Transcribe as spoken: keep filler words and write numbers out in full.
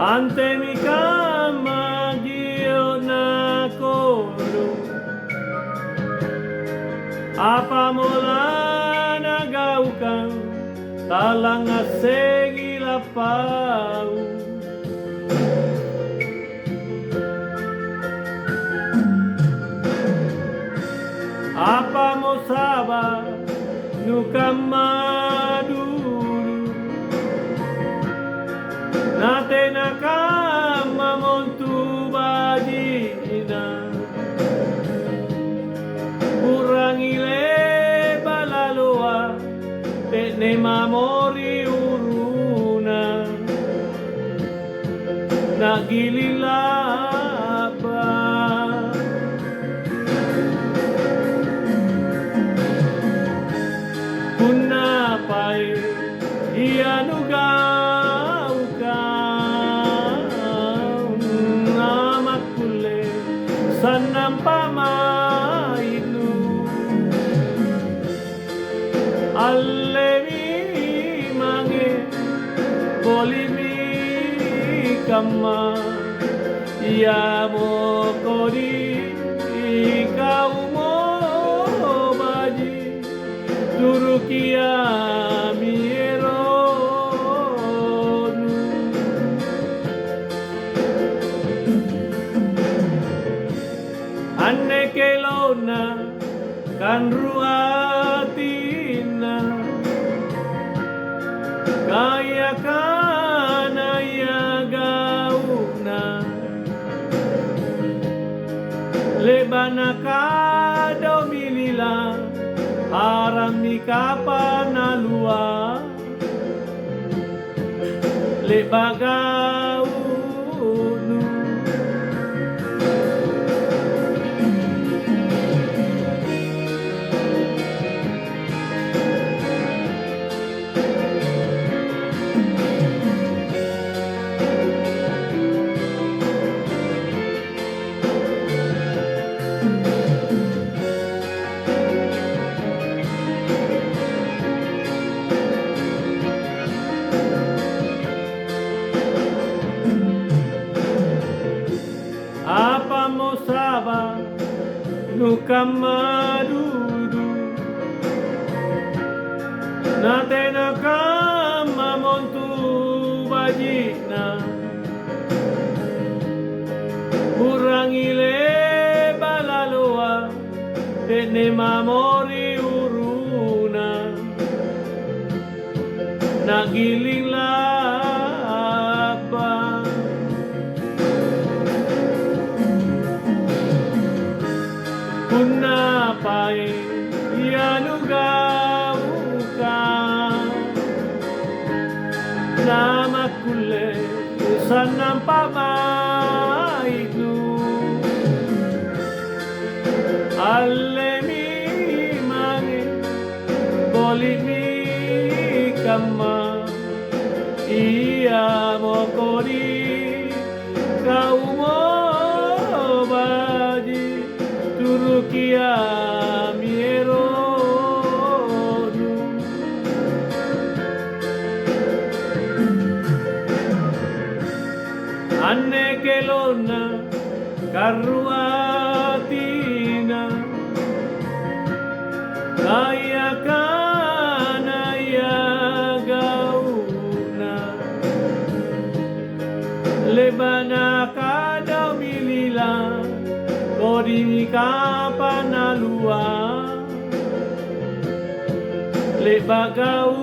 Antemi kamma gio'na kodong, apamo lanagaukang, tallangngassengi lappau. Apamo saba' nukamma dudu, natena kamma montu baji'na. U'rangi le'ba' laloa, te'ne mamo ri uruna. Na'giling la'ba. Punna pae ia nugaukang, namakkulle sannang pa'mai'nu. Allemi mange, boli'mi kamma, iamo kodi ikaumo baji', turuki iami ero'nu. Anne kelonna kanru atinna, kayakana ia gau'na. Le'ba' nakadomi lila, harammi kapang nalua. Le'ba' gau'nu. Apamo saba' nukamma dudu, natena kamma montu baji'na. U'rangi le'ba' laloa, te'ne mamo ri uruna. Na'giling la'ba. Punna pae ia nugaukang, namakkulle sannang pa'mai'nu. Allemi mange, boli'mi kamma, iamo kodi kaumo baji', turuki iami ero'nu. Anne kelonna karru atinna, kayakana ia gau'na. Le'ba' nakadomi lila, kodimi kapang nalua. Le'ba' gau'